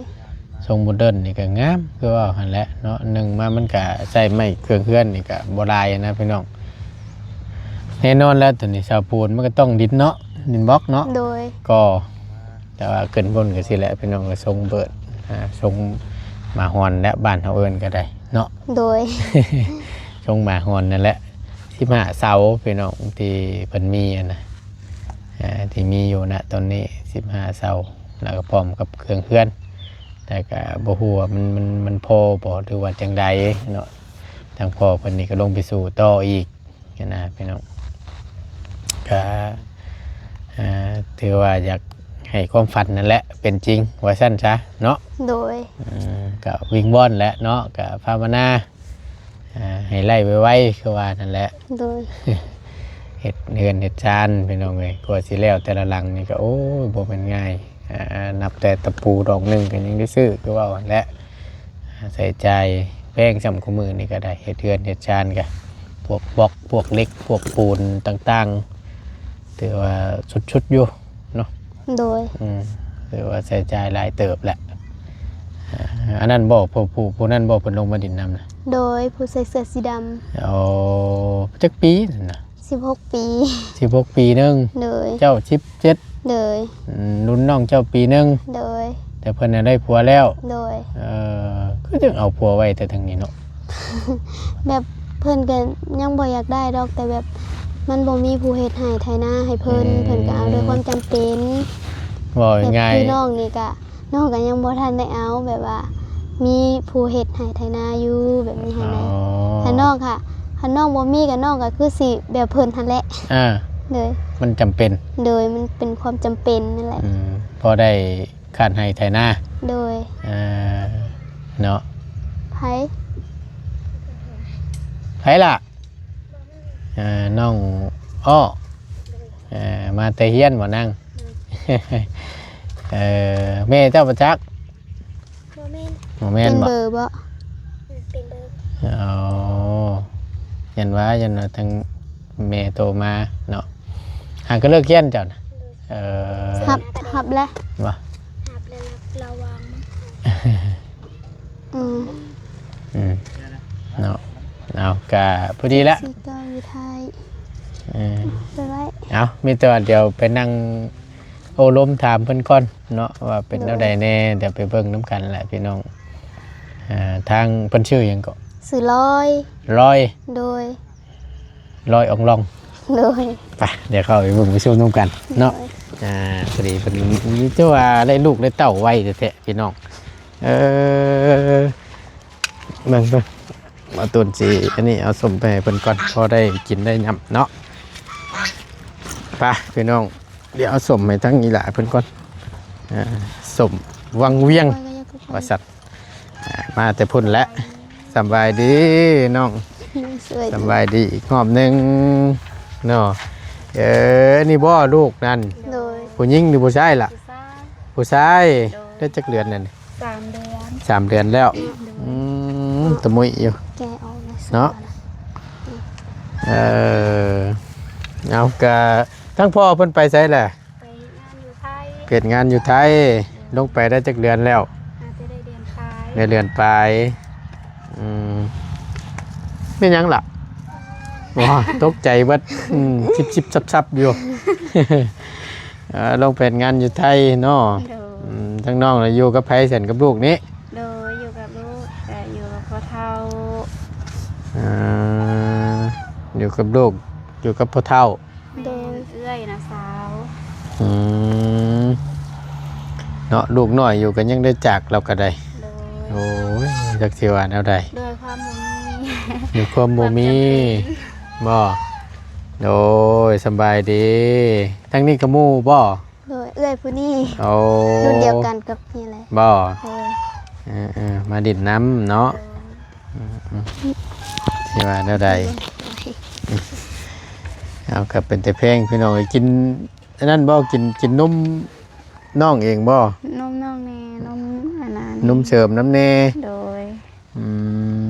ຊົງໂມເດີນນີ້ກະງາມ ຄືວ່າຫັ້ນແຫຼະເນາະ. ໜຶ່ງມາມັນກະໃຊ້ໄມ້ເຄື່ອງເຮືອນນີ້ກະບໍ່ຫຼາຍນະພີ່ນ້ອງ. ແນ່ນອນແລ້ວ ໂຕນີ້ເສົາປູນມັນກະຕ້ອງດິນເນາະ ດິນບລັອກເນາະ. ໂດຍ. ກໍ ແຕ່ວ່າຂຶ້ນພຸ້ນກະຊີ້ແຫຼະພີ່ນ້ອງ ກະຊົງເບີດ ອ່າ ຊົງໝາຮອນແຫຼະ ບ້ານເຮົາເອີ້ນກະໄດ້ເນາະ. ໂດຍ. ຊົງໝາຮອນນັ້ນແຫຼະ ສິບຫ້າເສົາພີ່ນ້ອງ ທີ່ເພິ່ນມີຫັ້ນນະ ອ່າ ທີ່ມີຢູ່ນະຕອນນີ້ ສິບຫ້າເສົາ ແລ້ວກະພ້ອມກັບເຄື່ອງເຮືອນ ແຕ່ກະບໍ່ຮູ້ວ່າມັນ ມັນ ມັນພໍບໍ່ ຫຼືວ່າຈັ່ງໃດເນາະ. ທາງພໍ່ເພິ່ນນີ້ກະລົງໄປສູ້ຕໍ່ອີກ ຫັ້ນນະພີ່ນ້ອງ. ກະ ອ່າ ຖືວ່າຢາກ ໃຫ້ຄວາມຝັນນັ້ນແຫຼະເປັນຈິງ ວ່າຊັ້ນຊະເນາະ. ໂດຍ ເອີ ກໍວິງວອນແຫຼະເນາະ ກໍພາວະນາ ອ່າ ໃຫ້ໄດ້ໄວໆ ຄືວ່ານັ້ນແຫຼະ. ໂດຍ ເຮັດເຮືອນເຮັດຊານພີ່ນ້ອງເອີຍ ກວ່າຊິແລ້ວແຕ່ລະຫຼັງນີ້ກໍ ໂອ້ຍ ບໍ່ແມ່ນງ່າຍ. ອ່າ ນັບແຕ່ຕະປູດອກໜຶ່ງກໍຍັງໄດ້ຊື້ ຄືເວົ້າຫັ້ນແຫຼະ. ອ່າ ໃຊ້ຈ່າຍແພງສ່ຳຄູ່ມື້ນີ້ກໍໄດ້ ເຮັດເຮືອນເຮັດຊານກໍ ພວກບລັອກ ພວກເຫຼັກ ພວກປູນຕ່າງໆ ຖືວ່າສຸດໆຢູ່ເນາະ. ໂດຍ ອືມ ຖືວ່າໃຊ້ຈ່າຍຫຼາຍເຕີບແຫຼະ. ອ່າ ອັນນັ້ນບໍ່ ຜູ້ ຜູ້ ຜູ້ນັ້ນບໍ່ ເພິ່ນລົງມາດິນນຳນະ? ໂດຍ ຜູ້ໃສ່ເສື້ອສີດຳ. ໂອ້ ຈັກປີນັ້ນນະ? ສິບຫົກປີ. ສິບຫົກປີໜຶ່ງ. ໂດຍ ເຈົ້າສິບເຈັດ. ໂດຍ ອືມ ລຸ້ນນ້ອງເຈົ້າປີໜຶ່ງ. ໂດຍ ແຕ່ເພິ່ນນະໄດ້ຜົວແລ້ວ. ໂດຍ ເອີ ຄືຈັ່ງເອົາຜົວໄວ້ແຕ່ທາງນີ້ເນາະ? ແບບເພິ່ນກໍຍັງບໍ່ຢາກໄດ້ດອກ ແຕ່ແບບມັນບໍ່ມີຜູ້ເຮັດໄຮ່ໄຖນາໃຫ້ເພິ່ນ. ອືມ ເພິ່ນກໍເອົາດ້ວຍຄວາມຈຳເປັນ. ເວົ້າງ່າຍໆ ແບບຄືນ້ອງນີ້ກະ ນ້ອງກໍຍັງບໍ່ທັນໄດ້ເອົາ ແບບວ່າມີຜູ້ເຮັດໄຮ່ໄຖນາຢູ່ ແບບນີ້ຫັ້ນນະ. ອໍ ຖ້ານ້ອງກະ ຖ້ານ້ອງບໍ່ມີກໍ ນ້ອງກໍຄືຊິແບບເພິ່ນຫັ້ນແຫຼະ. ອ່າ ໂດຍ ມັນຈຳເປັນ. ໂດຍ ມັນເປັນຄວາມຈຳເປັນນັ້ນແຫຼະ. ອືມ ພໍໄດ້ຄາດໄຮ່ໄຖນາ. ໂດຍ ອ່າ ເນາະ. ໃຜ? ໃຜລະ? ອ່າ ນ້ອງອ້ອ. ເອີ ມາແຕ່ຮຽນບໍ່ນາງ? ເອີ ແມ່ເຈົ້າບໍ່ຈັກ? ບໍ່ແມ່ນ ບໍ່ແມ່ນບໍ່? ເປັນເບີບໍ່? ເປັນເບີ. ອໍ ຢ້ານວ່າ ຢ້ານວ່າທາງແມ່ໂທມາເນາະ. ຫາກໍເລີກຮຽນເຈົ້ານະ? ເອີ ຮັບ ຮັບແລ້ວບໍ່? ຮັບແລ້ວ ລະວັງ. ອືມ ອືມ ເນາະ. ເອົາ ກະພໍດີລະ ຊິເກົ່າຢູ່ໄທ. ເອີ ໄປໄວ້. ເອົາ ມີແຕ່ວ່າດຽວໄປນັ່ງໂອ້ລົມຖາມເພິ່ນກ່ອນເນາະ ວ່າເປັນແນວໃດແດ່. ໂດຍ ດຽວໄປເບິ່ງນຳກັນແຫຼະພີ່ນ້ອງ. ອ່າ ທາງເພິ່ນຊື່ຫຍັງເກາະ? ຊື່ລອຍ. ລອຍ. ໂດຍ ລອຍອອງລອງ. ໂດຍ ໄປ ດຽວເຂົ້າໄປເບິ່ງໄປຊົມນຳກັນເນາະ. ໂດຍ ອ່າ ພໍດີເພິ່ນ ມີແຕ່ວ່າໄດ້ລູກໄດ້ເຕົ້າໄວແທ້ໆ ພີ່ນ້ອງ. ເອີ ເບິ່ງ ເບິ່ງ ເອົາຕົ້ນສີອັນນີ້ ເອົາສົ້ມໄປໃຫ້ເພິ່ນກ່ອນ ພໍໄດ້ກິນໄດ້ຫຍ້ຳເນາະ. ໄປພີ່ນ້ອງ ດຽວເອົາສົ້ມໃຫ້ທາງອີ່ຫຼ້າເພິ່ນກ່ອນ. ເອີ ສົ້ມວັງວຽງ ໂອ້ຍ ວ່າຊັ້ນ. ອ່າ ມາແຕ່ພຸ້ນແຫຼະ. ສະບາຍດີນ້ອງ. ສະບາຍດີອີກຮອບໜຶ່ງເນາະ. ເອີ ນີ້ບໍ່ລູກນັ້ນ? ໂດຍ ຜູ້ຍິງຫຼືຜູ້ຊາຍລະ? ຜູ້ຊາຍ. ຜູ້ຊາຍ. ໂດຍ ໄດ້ຈັກເດືອນແລ້ວນີ້? ສາມເດືອນ. ສາມເດືອນແລ້ວ. ໂດຍ ອືມ ຕະມຸຍຢູ່ ແກະອອກແລ້ວເນາະ. ເອີ ເອົາ ກະທາງພໍ່ເພິ່ນໄປໃສລະ? ໄປເຮັດງານຢູ່ໄທ. ເຮັດງານຢູ່ໄທ. ໂດຍ ລົງໄປໄດ້ຈັກເດືອນແລ້ວ? ອາດຈະໄດ້ເດືອນປາຍ. ໄດ້ເດືອນປາຍ. ອືມ ແມ່ນຫຍັງລະ? ວ້າ ຕົກໃຈເບິດ. ອືມ ຊິບໆຊັບໆຢູ່. ເອີ ລົງໄປເຮັດງານຢູ່ໄທເນາະ. ໂດຍ ອືມ ທາງນ້ອງລະຢູ່ກັບໃຜຊັ້ນ ກັບລູກນີ້? ໂດຍ ຢູ່ກັບລູກ ແຕ່ຢູ່ກັບພໍ່ເຖົ້າ. ອ່າ ຢູ່ກັບລູກ ຢູ່ກັບພໍ່ເຖົ້າ. ໂດຍ ແມ່ນເອື້ອຍນ້າສາວ. ອືມ ເນາະ ລູກນ້ອຍຢູ່ກໍຍັງໄດ້ຈາກລາວກໍໄດ້. ໂດຍ ໂອ້ຍ ຈັກຊິວ່າແນວໃດ. ດ້ວຍຄວາມບໍ່ມີ ດ້ວຍຄວາມບໍ່ມີ. ຄວາມຈຳເປັນ ບໍ່? ໂດຍ ສະບາຍດີ. ທາງນີ້ກໍໝູ່ບໍ່? ໂດຍ ເອື້ອຍຜູ້ນີ້. ໂອ້ ລຸ້ນດຽວກັນກັບນີ້ແຫຼະ. ບໍ່? ໂດຍ ເອີໆ ມາດິນນຳເນາະ. ໂດຍ ອືມໆ ຊິວ່າແນວໃດ? ໂດຍ ເອົາ ກໍເປັນແຕ່ແພງພີ່ນ້ອງເອີຍ. ກິນອັນນັ້ນບໍ່? ກິນ ກິນນົມນ້ອງເອງບໍ່? ນົມນ້ອງແດ່ ນົມອັນນັ້ນ ນົມເສີມນຳແດ່. ໂດຍ ອື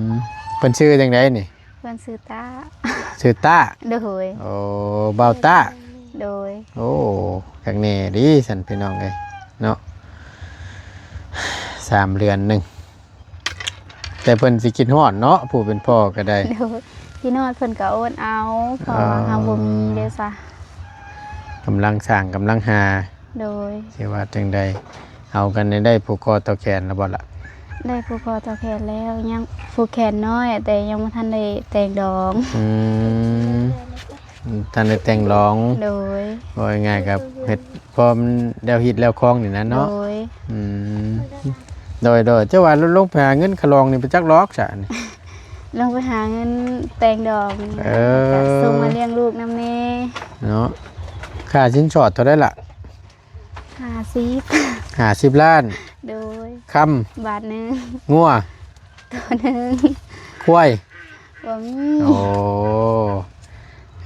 ມ ເພິ່ນຊື່ຈັ່ງໃດນີ້? ເພິ່ນຊື່ຕ້າ. ຊື່ຕ້າ. ໂດຍ ໂອ້ ບ່າວຕ້າ. ໂດຍ ໂອ້ ຄັກແນ່ດີຊັ້ນພີ່ນ້ອງເອີຍເນາະ. ສາມເດືອນໜຶ່ງ ແຕ່ເພິ່ນຊິຄິດຮອດເນາະ ຜູ້ເປັນພໍ່ກໍໄດ້. ໂດຍ ຄິດຮອດເພິ່ນກໍອົດເອົາ ເພາະວ່າ ອໍ ເຮົາບໍ່ມີເດ້ຊະ. ກຳລັງສ້າງກຳລັງຫາ. ໂດຍ ຊິວ່າຈັ່ງໃດ? ເອົາກັນໄດ້ ໄດ້ຜູກຄໍຕໍ່ແຂນແລ້ວບໍ່ລະ? ໄດ້ຜູກຄໍຕໍ່ແຂນແລ້ວ ຍັງຜູກແຂນນ້ອຍ ແຕ່ຍັງບໍ່ທັນໄດ້ແຕ່ງດອງ. ອືມ ທັນໄດ້ແຕ່ງດອງ. ໂດຍ ເວົ້າງ່າຍໆ ກໍເຮັດພໍມັນແລ້ວຮີດແລ້ວຄອງນີ້ນະເນາະ. ໂດຍ ອືມ ໂດຍໆ ເຈົ້າວ່າລົງໄປຫາເງິນຄ່າດອງນີ້ໄປຈັກດອກຊະນີ້? ລົງໄປຫາເງິນແຕ່ງດອງນີ້ ເອີ ແລ້ວກໍສົ່ງມາລ້ຽງລູກນຳແດ່ເນາະ. ຄ່າສິນສອດເທົ່າໃດລະ? ຫ້າສິບ ຫ້າສິບລ້ານ ໂດຍ ຄຳ ບາດໜຶ່ງ ງົວ ໂຕໜຶ່ງ ຄວາຍ ບໍ່ມີ ໂອ້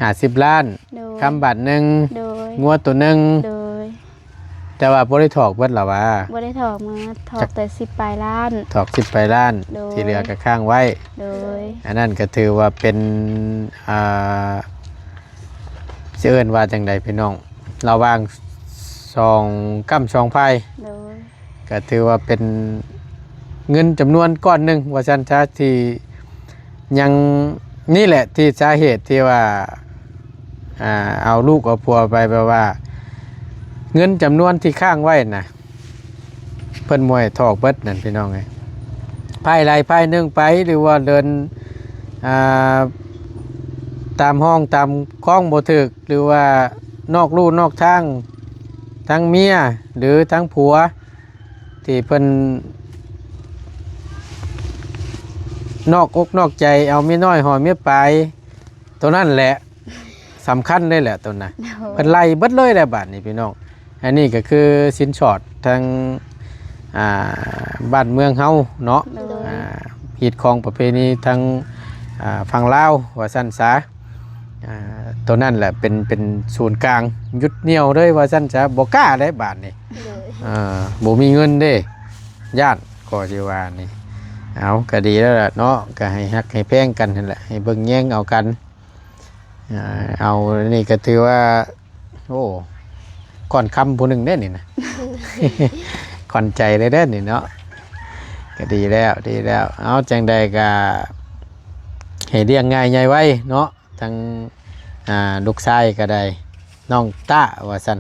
ຫ້າສິບລ້ານ ໂດຍ ຄຳບາດໜຶ່ງ ໂດຍ ງົວໂຕໜຶ່ງ ໂດຍ ແຕ່ວ່າບໍ່ໄດ້ຖອກເບິດລະຫວາ? ບໍ່ໄດ້ຖອກເບິດ ຖອກ ຈັກ ແຕ່ສິບປາຍລ້ານ ຖອກສິບປາຍລ້ານ ໂດຍ ທີ່ເຫຼືອກໍຄ້າງໄວ້ ໂດຍ ອັນນັ້ນກໍຖືວ່າເປັນ ອ່າ ຊິເອີ້ນວ່າຈັ່ງໃດພີ່ນ້ອງ ລະຫວ່າງສອງກ້ຳສອງພາຍ ໂດຍ ກໍຖືວ່າເປັນເງິນຈຳນວນກ້ອນໜຶ່ງວ່າຊັ້ນຊະ ທີ່ຍັງ ນີ້ແຫຼະທີ່ສາເຫດທີ່ວ່າ ອ່າ ເອົາລູກເອົາຜົວໄປ ແບບວ່າເງິນຈຳນວນທີ່ຄ້າງໄວ້ນະ ເພິ່ນບໍ່ໃຫ້ຖອກເບິດນັ້ນພີ່ນ້ອງເອີຍ ພາຍໃດພາຍໜຶ່ງໄປ ຫຼືວ່າເດີນ ອ່າ ຕາມຮ່ອງຕາມຄອງບໍ່ຖືກ ຫຼືວ່ານອກลู่ນອກທາງ ທັງເມຍ ຫຼືທັງຜົວ ທີ່ເພິ່ນນອກອົກນອກໃຈ ເອົາເມຍນ້ອຍຫອຍເມຍປາຍ ໂຕນັ້ນແຫຼະ ສຳຄັນເລີຍແຫຼະໂຕນັ້ນ ໂດຍ ເພິ່ນໄລ່ເບິດເລີຍແຫຼະບາດນີ້ພີ່ນ້ອງ ອັນນີ້ກໍຄືສິນສອດທາງ ອ່າ ບ້ານເມືອງເຮົາເນາະ ໂດຍ ອ່າ ຮີດຄອງປະເພນີທາງ ອ່າ ຝັ່ງລາວວ່າຊັ້ນຊະ ອ່າ ໂຕນັ້ນແຫຼະເປັນ ເປັນສູນກາງຢຸດໜ່ຽວເລີຍວ່າຊັ້ນຊະ ບໍ່ກ້າໄດ້ບາດນີ້ ໂດຍ ອ່າ ບໍ່ມີເງິນເດ້ ຢ້ານ ກໍຊິວ່ານີ້ ເອົາ ກໍດີແລ້ວລະເນາະ ກໍໃຫ້ຮັກໃຫ້ແພງກັນຫັ້ນແຫຼະ ໃຫ້ເບິ່ງແຍງເອົາກັນ ອ່າ ເອົາ ນີ້ກໍຖືວ່າ ໂອ້ ກ່ອນຄຳຜູ້ໜຶ່ງເດ້ນີ້ນະ ຂວັນໃຈເລີຍເດ້ນີ້ເນາະ ກໍດີແລ້ວ ດີແລ້ວ ເອົາ ຈັ່ງໃດກໍໃຫ້ລ້ຽງງ່າຍໃຫຍ່ໄວເນາະ ທັງ ອ່າ ລູກຊາຍກໍໄດ້ ນ້ອງຕ້າວ່າຊັ້ນ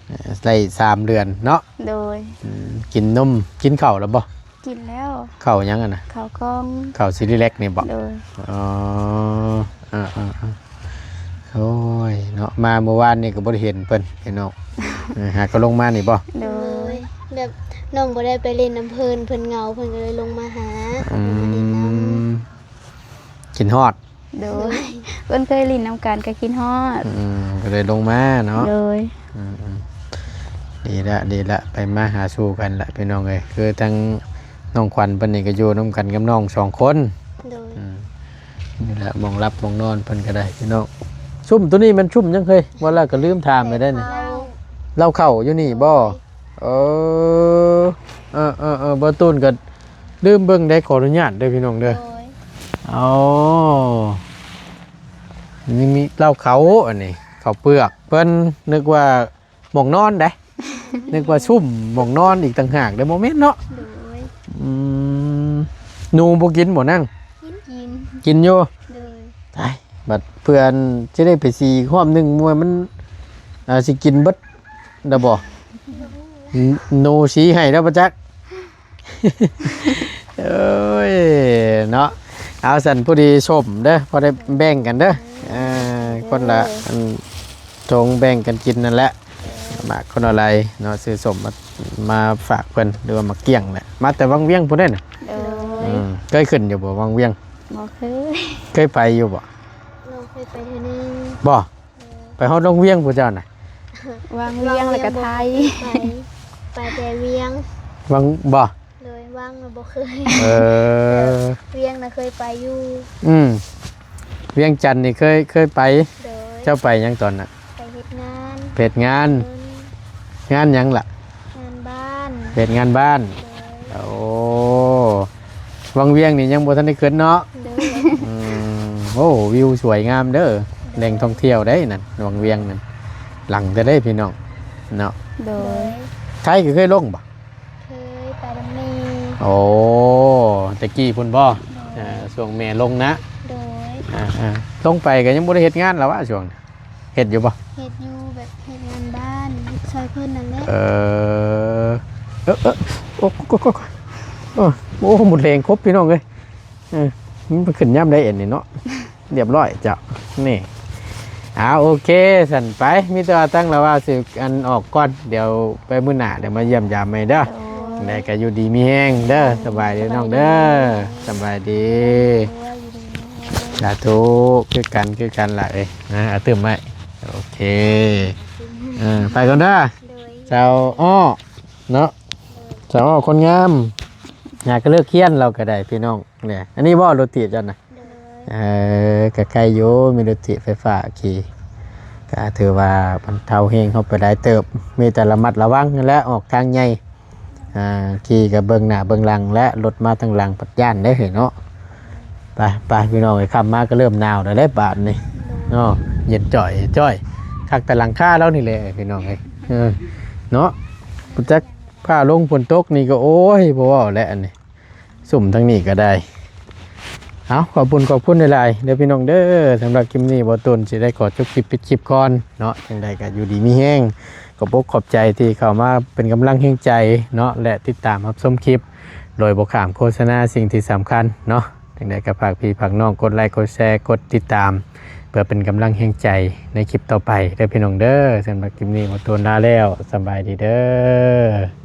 ເອີ່ ໄດ້ສາມເດືອນເນາະ ໂດຍ ອືມ ກິນນົມ ກິນເຂົ້າແລ້ວບໍ່? ກິນແລ້ວ ເຂົ້າຫຍັງຫັ້ນນະ? ເຂົ້າກ່ອງ ເຂົ້າຊີຣີແລັກນີ້ບໍ່? ໂດຍ ອໍ ເອີໆໆ ໂອ້ຍເນາະ ມາມື້ວານນີ້ກໍບໍ່ໄດ້ເຫັນເພິ່ນພີ່ນ້ອງ ເອີ ຫາກໍລົງມານີ້ບໍ່? ໂດຍ ແບບນ້ອງບໍ່ໄດ້ໄປຫຼິ້ນນຳເພິ່ນ ເພິ່ນເຫງົາ ເພິ່ນກໍເລີຍລົງມາຫາ ອືມ ມາຫຼິ້ນນຳ ຄິດຮອດ ໂດຍ ເພິ່ນເຄີຍຫຼິ້ນນຳກັນກໍຄິດຮອດ ອືມ ກໍເລີຍລົງມາເນາະ ໂດຍ ອືມໆ ດີລະ ດີລະ ໄປມາຫາສູ່ກັນລະພີ່ນ້ອງເອີຍ ຄືທັງນ້ອງຂວັນເພິ່ນນີ້ກໍຢູ່ນຳກັນກັບນ້ອງສອງຄົນ ໂດຍ ອືມ ນີ້ລະ ໝ່ອງຫຼັບໝ່ອງນອນເພິ່ນກໍໄດ້ພີ່ນ້ອງ ຊຸມໂຕນີ້ແມ່ນຊຸມຫຍັງເຄີຍ ວ່າລະກໍລືມຖາມໄປໄດ້ນີ້ ເຫຼົ້າເຂົ້າຢູ່ນີ້ບໍ່? ໂດຍ ເອີ ເອີໆໆ ບໍ່ຕູນກໍລືມເບິ່ງເດ້ ຂໍອະນຸຍາດເດີພີ່ນ້ອງເດີ ໂອ້ຍ ເອົາ ນີ້ມີເຫຼົ້າເຂົ້າ ອັນນີ້ເຂົ້າເປືອກ ເພິ່ນນຶກວ່າໝ່ອງນອນເດ້ ນຶກວ່າຊຸມໝ່ອງນອນອີກຕ່າງຫາກເດ້ ບໍ່ແມ່ນເນາະ ໂດຍ ອືມ ໜູບໍ່ກິນບໍ່ນາງ? ກິນ ກິນ ກິນຢູ່ ໂດຍ ຕາຍ ບັດເພື່ອຊິໄດ້ໄປສີຮອບໜຶ່ງ ມວຍມັນ ອ່າ ຊິກິນເບິດ ໄດ້ບໍ່? ໜູສີໃຫ້ແລ້ວບໍ່ຈັກ ເອີຍ ເນາະ ເອົາຊັ້ນ ພໍດີສົ້ມເດີ ພໍໄດ້ແບ່ງກັນເດີ ເອີ ຄົນລະອັນຖົງ ແບ່ງກັນກິນນັ້ນແຫຼະ ໝາກຄົນລະໄລເນາະ ຊື້ສົ້ມມາ ມາຝາກເພິ່ນ ຫຼືວ່າໝາກກ້ຽງແຫຼະ ມາແຕ່ວັງວຽງພຸ້ນເດ້ນະ ໂດຍ ອືມ ເຄີຍຂຶ້ນຢູ່ບໍ່ວັງວຽງ? ບໍ່ເຄີຍ ເຄີຍໄປຢູ່ບໍ່? ນ້ອງເຄີຍໄປເທື່ອໜຶ່ງ ບໍ່? ໂດຍ ໄປຮອດວັງວຽງພຸ້ນເຈົ້ານະ ວັງວຽງແລ້ວກໍໄທ ໄປ ໄປແຕ່ວຽງ ວັງ ບໍ່? ໂດຍ ວັງນະບໍ່ເຄີຍ ເອີ ວຽງນະເຄີຍໄປຢູ່ ອືມ ວຽງຈັນນີ້ເຄີຍ ເຄີຍໄປ ໂດຍ ເຈົ້າໄປຫຍັງຕອນນັ້ນ? ໄປເຮັດງານ ເຮັດງານ ອືມ ງານຫຍັງລະ? ງານບ້ານ ເຮັດງານບ້ານ ໂດຍ ໂອ້ ວັງວຽງນີ້ຍັງບໍ່ທັນໄດ້ຂຶ້ນເນາະ ໂດຍ ອືມ ໂອ້ ວິວສວຍງາມເດີ ໂດຍ ແຫຼ່ງທ່ອງທ່ຽວເດ້ນັ້ນ ວັງວຽງນັ້ນ ຫຼັງແຕ່ເດ້ພີ່ນ້ອງເນາະ ໂດຍ ໄທກໍເຄີຍລົງບໍ່? ເຄີຍໄປນຳແມ່ ໂອ້ ແຕ່ກີ້ພຸ້ນບໍ່? ໂດຍ ອ່າ ຊ່ວງແມ່ລົງນະ ໂດຍ ອ່າໆ ລົງໄປກໍຍັງບໍ່ໄດ້ເຮັດງານລະຫວາຊ່ວງ ເຮັດຢູ່ບໍ່? ເຮັດຢູ່ ແບບເຮັດງານບ້ານ ເຮັດຊ່ອຍເພິ່ນນັ້ນແຫຼະ ເອີ ເອີ ເອີ ໂອ້ ໂອ້ ໂອ້ ໂອ້ ໂອ້ ໝົດແຮງຄົບພີ່ນ້ອງເອີຍ ເອີ ມັນໄປຂຶ້ນຍາມໃດອັນນີ້ເນາະ ລຽບຮ້ອຍເຈົ້າ ນີ້ ອ່າ ໂອເຄ ຊັ້ນໄປ ມີແຕ່ວ່າຕັ້ງລະວ່າຊິອັນອອກກ່ອນ ດຽວໄປມື້ໜ້າ ດຽວມາຢ້ຽມຢາມໃໝ່ເດີ ໂດຍ ຈັ່ງໃດກໍຢູ່ດີມີແຮງເດີ ສະບາຍດີນ້ອງເດີ ສະບາຍດີ ສາທຸ ຄືກັນ ຄືກັນລະເອີຍ ອ່າ ຕື່ມໄວ້ ໂອເຄ ເອີ ໄປກ່ອນເດີ ໂດຍ ສາວອ້ອເນາະ ສາວອ້ອຄົນງາມ ຫາກໍເລີກຮຽນລາວກໍໄດ້ພີ່ນ້ອງ. ນີ້ ອັນນີ້ບໍ່ລົດຖີບເຈົ້ານະ? ໂດຍ ເອີ ກໍໄກຢູ່ ມີລົດຖີບໄຟຟ້າຂີ່ ກໍຖືວ່າບັນເທົາແຮງເຮົາໄປຫຼາຍເຕີບ. ມີແຕ່ລະມັດລະວັງຫັ້ນແຫຼະ ອອກທາງໃຫຍ່ ອ່າ ຂີ່ກໍເບິ່ງໜ້າເບິ່ງຫຼັງ ແລະລົດມາທາງຫຼັງພັດຢ້ານເດ້ເນາະ. ໄປ ໄປ ພີ່ນ້ອງເອີຍ ຄ່ຳມາກໍເລີ່ມໜາວແລ້ວເດ້ບາດນີ້ເນາະ. ເຢັນຈ່ອຍ ຈ້ອຍ ຄັກແຕ່ຫຼັງຄາລາວນີ້ແຫຼະພີ່ນ້ອງເອີຍ ເອີ ເນາະ. ຈັກຟ້າລົງຝົນຕົກນີ້ກໍ ໂອ້ຍ ບໍ່ເວົ້າແຫຼະອັນນີ້ ຊຸ່ມທາງນີ້ກໍໄດ້. ເອົາ ຂອບຄຸນ ຂອບຄຸນຫຼາຍໆເດີພີ່ນ້ອງເດີ. ສຳລັບຄລິບນີ້ ບ່າວຕູນຊິໄດ້ຂໍຈົບຄລິບ ປິດຄລິບກ່ອນເນາະ. ຈັ່ງໃດກໍຢູ່ດີມີແຮງ ຂອບອົກຂອບໃຈທີ່ເຂົ້າມາເປັນກຳລັງແຮງໃຈເນາະ ແລະຕິດຕາມຮັບຊົມຄລິບ ໂດຍບໍ່ຂ້າມໂຄສະນາ. ສິ່ງທີ່ສຳຄັນເນາະ ຈັ່ງໃດກໍຝາກພີ່ຝາກນ້ອງກົດໄລ ກົດແຊ ກົດຕິດຕາມ ເພື່ອເປັນກຳລັງແຮງໃຈໃນຄລິບຕໍ່ໄປເດີພີ່ນ້ອງເດີ. ສຳລັບຄລິບນີ້ ຂໍຕົວລາແລ້ວ ສະບາຍດີເດີ.